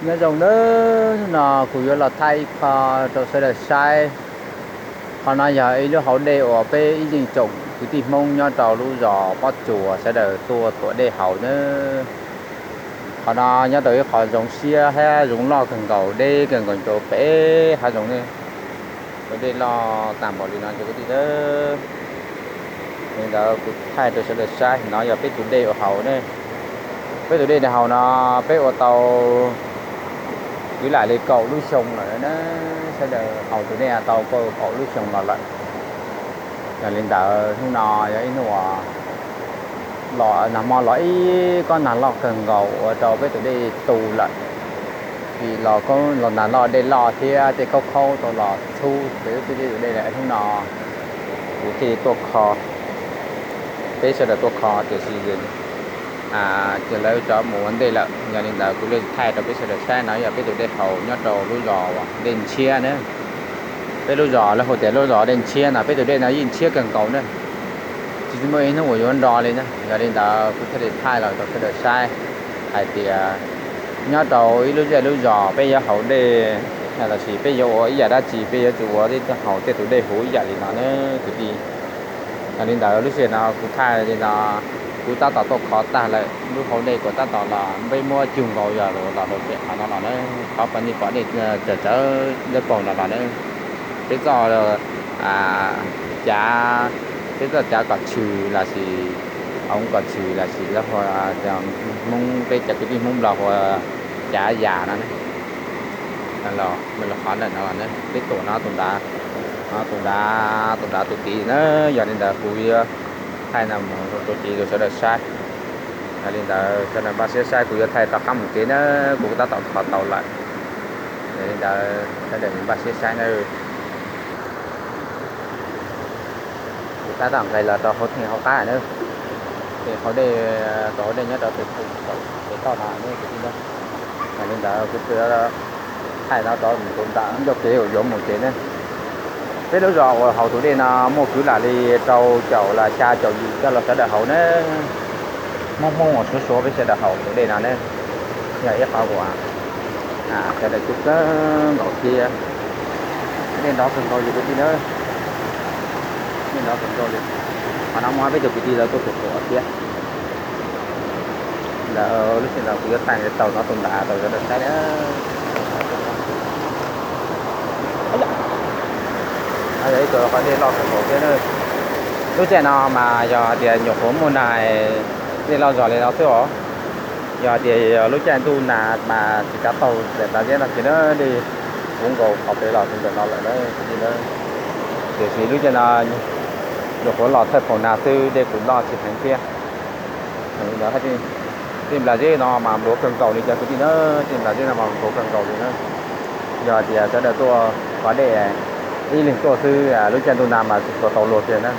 Nyob zoo nawb, hnub no kuv yuav los thaij ib qho rau sawv daws saib. Qhov no yog ib lub hauv dej uas peb ib leej tsoom kwv tij Hmoob nyob rau lub zos Pob Tsuas sawv daws tuaj tuam dej haus nawb. Qhov no nyob rau ib qho zoo siab thiab zoo loj kawg nkaus, deb kawg nkaus rau pem hav zoov ne. Tus dej loj tag npaum li no cov kwv tij nawb. Li ntawd kuv thaij rau sawv daws saib, no yog peb tus dej uas haus ne. Peb tus dej haus no peb ua tau kwv lam li kaum lub xyoo lawm na. Sawv daws haus tus dej tau kaum lub xyoo los lawm. Yog li ntawd hnub no yog ib hnub uas los nag hmo los ib kob nag loj kawg nkaus ua rau peb tus dej tu lawm. Vim los nag loj dej loj thiab tej khaub khaub tau los txhub peb lub tij dej tus dej lawm. Hnub no kuv thiaj tuaj kho, peb sawv daws tuaj kho tiam sis lawv cov mus ua ntej lawm. Yog li ntawd kuv li thaij rau peb sawv daws saib, no yog peb tus dej haus nyob rau lub zos Dej Ntshiab na. Peb lub zos lawv hu tias lub zos Dej Ntshiab no, peb tus dej no yeej ntshiab kawg nkaus na. Tsis muaj ib hnub uas yuav nro li na. Yog li ntawd kuv thiaj li thaij los rau sawv daws saib hais tias nyob rau ib lub zej lub zos peb yuav haus dej los sis peb yuav ua ib yam dab tsi peb yuav tsum ua tib haus tej tus dej huv ib yam li no na kwv tij. Yog li ntawd lub sij hawm no kuv thaij li no, kuv tab tom tuaj kho tag lawm, lub hauv dej kuv tab tom los peb muab cug nkaus yog los rau pem qhov no los na, qhov poj niam pom dej tsawv tsawv dawb paug no los na. Peb txoj cav, peb txoj cav kom tshwm los sis hauv kom tshwm los sis lawv hu, Hmoob peb cov kwv tij Hmoob Nplog hu cav yas no ne. Los qhov ntawm no los peb tuam no tus nrad, tus nrad, tus nrad tus tid na. Yog li ntawd kuv yuav thaij no mus rau tus tid rau sawv daws saib. Yog li ntawd sawv daws npaj siab saib, kuv yuav thaij rov qab mus tsev na, kuv tab tom kho tau lawm. Yog li ntawd sawv daws npaj siab saib na. Kuv tab tom nqes los rau hauv theej hauv qab na, theej hauv dej, rau hauv dej nyob rau pem toj no ne kwv tij na. Yog li ntawd kuv thaij no rov mus tus nram ncauj kev uas yuav mus tsev ne. Peb lub zos uas haus tus dej no muaj kwv lam li rau caum los xya caum yim coj los sawv daws haus ne. Hmoob Hmoob uas suav suav peb sawv daws haus tus dej no ne. Yog ib qhov uas sawv daws coob kawg nkaus thiab. Dej nrov kawg nkaus li kwv tij na. Dej nrov kawg nkaus li. Qhov no muaj peb tug kwv tij lawv tuaj tus tuam thiab. Ntawd lub sij hawm kuv yuav thaij tau no tus nrad rau sawv daws saib na. Yog ib tug qhov dej loj kawg nkaus thiab na. Lub caij no mas yog hais tias nyuam qhuav muaj nag, dej loj zog li no xwb os. Yog hais tias lub caij ntuj nag mas tsis kav taug nram Nplaj Zeb no ces na dej puv nkaus qhov pem los rau ntawm no lawm na kwv tij na. Tiam sis lub caij no nyuam qhuav los thawj phaum nag xwb, dej kuj loj tsis heev thiab. Li ntawd tej Nplaj Zeb no mas npluav kawg nkaus li cov kwv tij na, tej Nplaj Zeb no mas npluav kawg nkaus li na. Yog hais tias sawv daws tuaj kho dej ib leeg tuaj xwb, lub caij ntuj nag mas tsis tshua tau luag kiag na.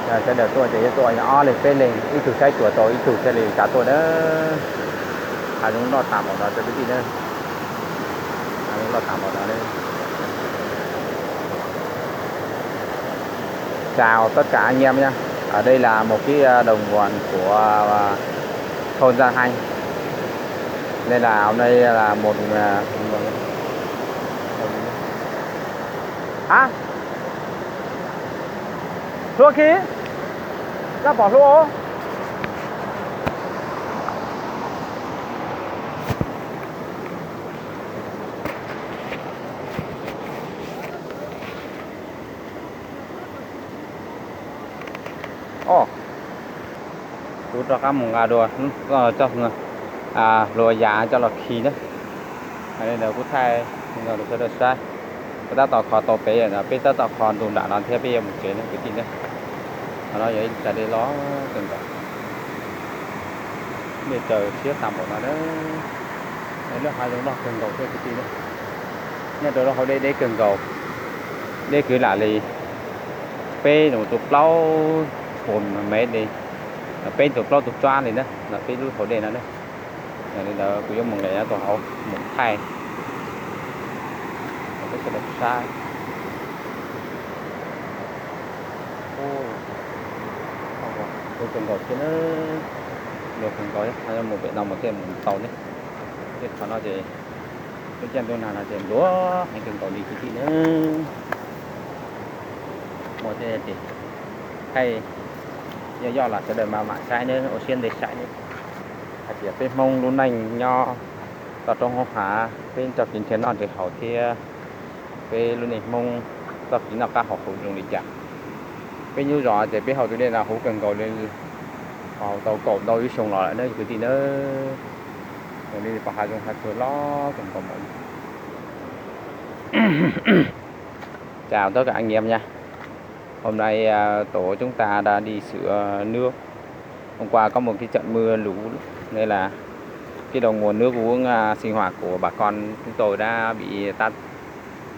Sawv daws tuaj ces yuav tuaj ob leeg peb leeg, ib tug saib xyuas tau ib tug thiaj li kam tuaj na. Hav zoov loj tas npaum no cov kwv tij na. Hav zoov loj tas npaum no. Chào tất cả anh em nhé. Ở đây là một cái à, đồng ruộng của à, thôn Gia Thanh. Đây là hôm nay là một à, hả? Hlua khi? Ra bỏ hlua. Oj, kuv rov qab mus nqa dua coj hlua yas coj los khi na. Li ntawd kuv thaij rau sawv daws saib. Kuv tab tom kho tau pem, peb tab tom kho ntu nram no thiab peb yuav mus tsev na kwv tij na. Qhov no yog ib tsa dej loj kawg nkaus, dej tsaws siab tas npaum no na. Lub hav zoov loj kawg nkaus thiab kwv tij na. Nyob rau lub hauv dej deb kawg nkaus, deb kwv lam li peb mus rau plaub puas mev li, peb tus plaub tus tsab li na, peb lub hauv dej no na. Yog li ntawd kuv yuav mus nqes nyob rau hauv mus thaij rau peb sawv daws saib. Ua kawg nkaus thiab na, ua kawg nkaus, mus pem no mus thiaj mus tau ne. Tej qhov no ces lub caij ntuj nag no ces ntuag heev kawg nkaus li kwv tij na. Muaj tej ces thaij yoj yoj los sawv daws mam mam saib nawb, ua siab ntev saib nawb. Hais tias peb Hmoob lub neej nyob toj roob hauv hav, peb txoj kev nrhiav noj nrhiav haus thiab peb lub neej Hmoob txoj kev noj qab haus huv zoo li cas. Peb nyuj zos ces peb haus tus dej no huv kawg nkaus li, haus tau kaum ntau ib xyoo los lawm na kwv tij nawb. Zoo li pom hav zoov hav tsuag loj kawg nkaus mus. Chào tất cả anh em nha. Hôm nay à, tổ chúng ta đã đi sửa nước. Hôm qua có một cái trận mưa lũ nên là cái đầu nguồn nước uống à, sinh hoạt của bà con chúng tôi đã bị tắt.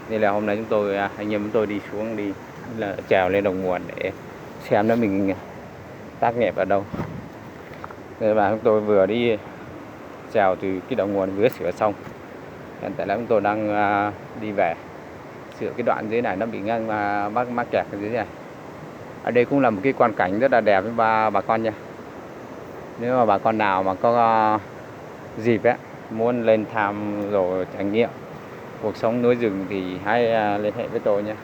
Nên là hôm nay chúng tôi à, anh em chúng tôi đi xuống đi là trèo lên đầu nguồn để xem nó bị tắc nghẽn ở đâu. Nên là chúng tôi vừa đi trèo từ cái đầu nguồn vừa sửa xong. Hiện tại là chúng tôi đang à, đi về. Sửa cái đoạn dưới này nó bị ngăn à, mắc mắc kẹt ở dưới này. Ở đây cũng là một cái quan cảnh rất là đẹp với ba bà con nha. Nếu mà bà con nào mà có à, dịp ấy, muốn lên thăm rồi trải nghiệm cuộc sống núi rừng thì hãy à, liên hệ với tôi nha.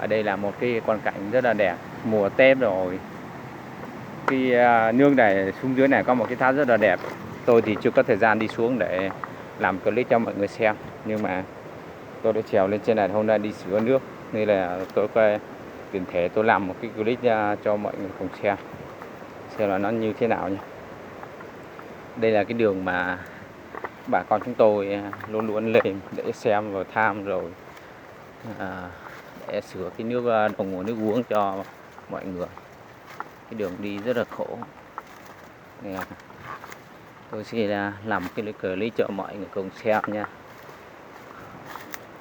Ở đây là một cái quan cảnh rất là đẹp. Mùa Tết rồi, cái à, nước này xuống dưới này có một cái thác rất là đẹp. Tôi thì chưa có thời gian đi xuống để làm clip cho mọi người xem, nhưng mà tôi đã trèo lên trên này hôm nay đi sửa nước, nên là tôi quay, tiện thể tôi làm một cái clip à, cho mọi người cùng xem xem là nó như thế nào nha. Đây là cái đường mà bà con chúng tôi à, luôn luôn lên để xem và thăm rồi à, để sửa cái nước à, đầu nguồn nước uống cho mọi người. Cái đường đi rất là khổ. Nên là tôi sẽ là làm một cái clip cho mọi người cùng xem nha.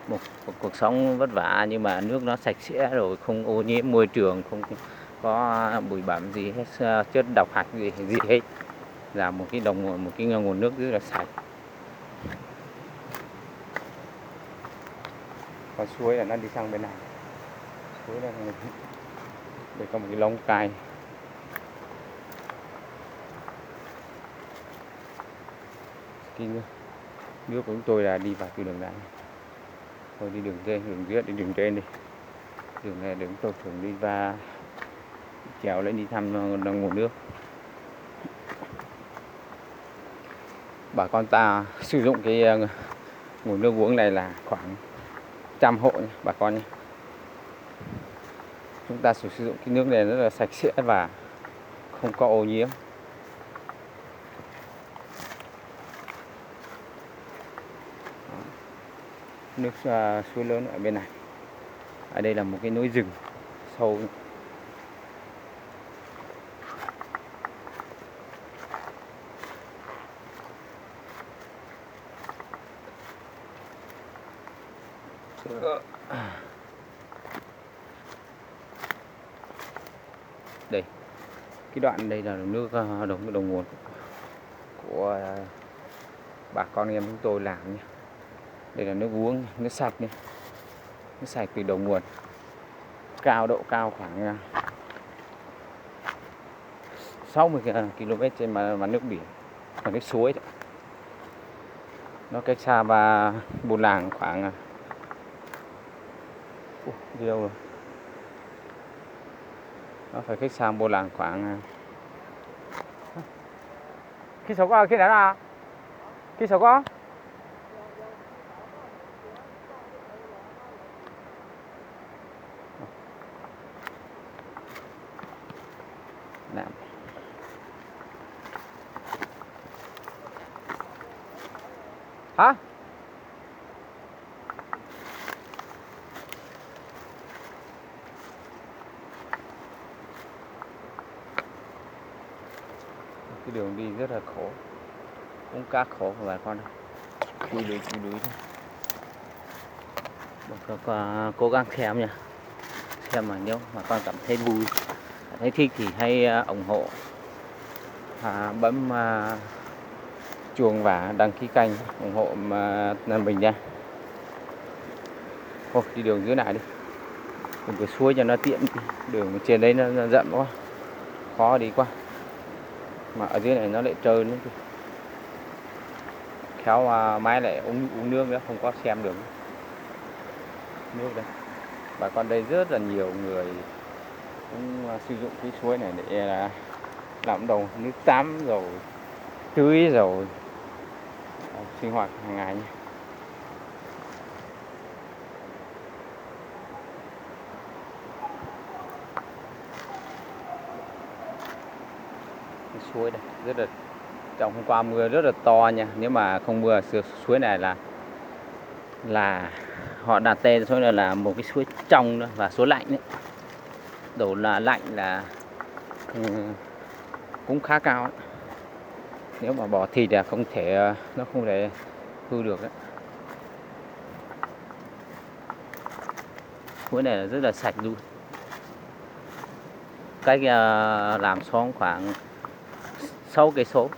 Một, một cuộc sống vất vả nhưng mà nước nó sạch sẽ rồi, không ô nhiễm môi trường, không có bụi bặm gì hết, chất độc hại gì gì hết. Là một cái đồng một cái nguồn nước rất là sạch. Con suối là nó đi sang bên này. Suối này, đây có một cái lóng cai. Cái nước, nước của chúng tôi là đi vào từ đường này. Thôi đi đường trên, đường dưới, đi đường trên đi. Đường này đường tôi thường đi và trèo lên đi thăm nguồn nước. Bà con ta sử dụng cái ờ, nguồn nước uống này là khoảng trăm hộ nha, bà con nhé. Chúng ta sử, sử dụng cái nước này rất là sạch sẽ và không có ô nhiễm. Đó. Nước à, suối lớn ở bên này. Ở đây là một cái núi rừng sâu. Đây, cái đoạn đây là nước ờ, đồng đồng nguồn của, của ờ, bà con em chúng tôi làm nha. Đây là nước uống, nước sạch nha. Nước sạch từ đầu nguồn. Cao độ cao khoảng ờ, sáu mươi km trên mặt, mặt nước biển, là cái suối đó. Nó cách xa ba Buôn Làng khoảng à, ui, đi đâu rồi? Nó phải cách xa Buôn Làng khoảng à, khi sáu có khi nào à? Khi sáu có? Hả? Cái đường đi rất là khổ, cũng khá khổ bà con. Đuổi đuổi đuổi đuổi thôi. Bà con, con, à, cố gắng xem nha. Xem mà nếu mà con cảm thấy vui, cảm thấy thích thì hãy à, ủng hộ, à, bấm à, chuông và đăng ký kênh ủng hộ à, mình nha. Thôi đi đường dưới này đi. Mình cứ xuôi cho nó tiện đi. Đường trên đấy nó, nó rộng quá, khó đi quá. Mà ở dưới này nó lại trơn nữa. Tháo, à, máy lại uống, uống nước nữa, không có xem được nước đây. Bà con đây rất là nhiều người cũng, à, sử dụng cái suối này để, à, làm đầu nước tắm rồi, tưới rồi, à, sinh hoạt hàng ngày nha. Cái suối đây rất là, trong hôm qua mưa rất là to nha. Nếu mà không mưa, su-, suối này là, là họ đặt tên suối này là một cái suối trong đó và suối lạnh đấy. Độ là lạnh là, ừ, cũng khá cao đấy. Nếu mà bỏ thịt là không thể, nó không thể hư được đấy. Suối này là rất là sạch luôn. Cách, ờ, làm xóm khoảng sáu cây số.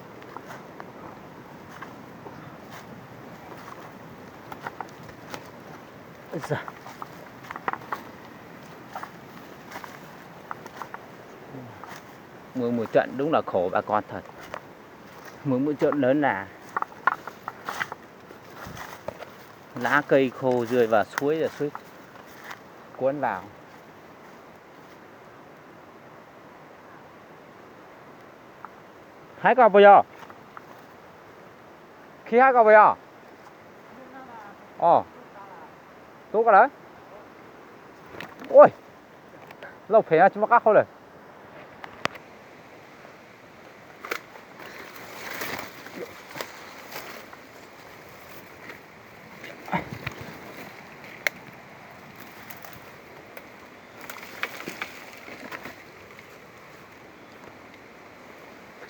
Ôi giời. Mưa một trận đúng là khổ bà con thật. Mưa một trận lớn là lá cây khô rơi vào suối, là suối cuốn vào. Hái koj puas yog? Khi hái koj puas yog? Oj, tub koj lawm. Ui, lauj phem tsis muaj qab hau lawm.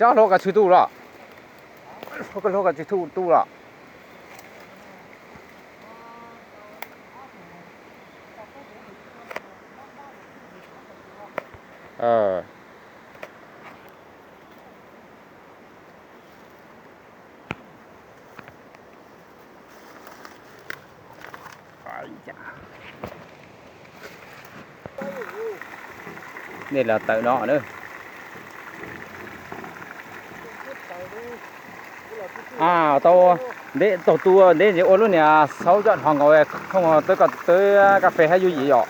Cov hluas koj tsis tu los? Hluas koj tsis tu, tu los? Dej los tawm no na. À, tau, ntev tau tua ntev ntev ua lub niag sáu dọn hòn ngọc không, tới có tới cà phê hái vui gì vậy?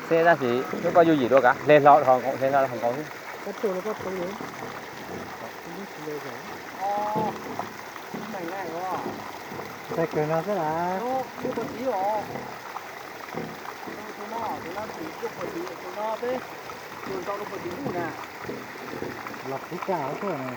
Xeb tab sis lub koj yuj yim dua kav, hle hlo hov nkaus, hle hlo hov nkaus xwb. Txais kawg no xwb las. Los kuv kaj tuaj na.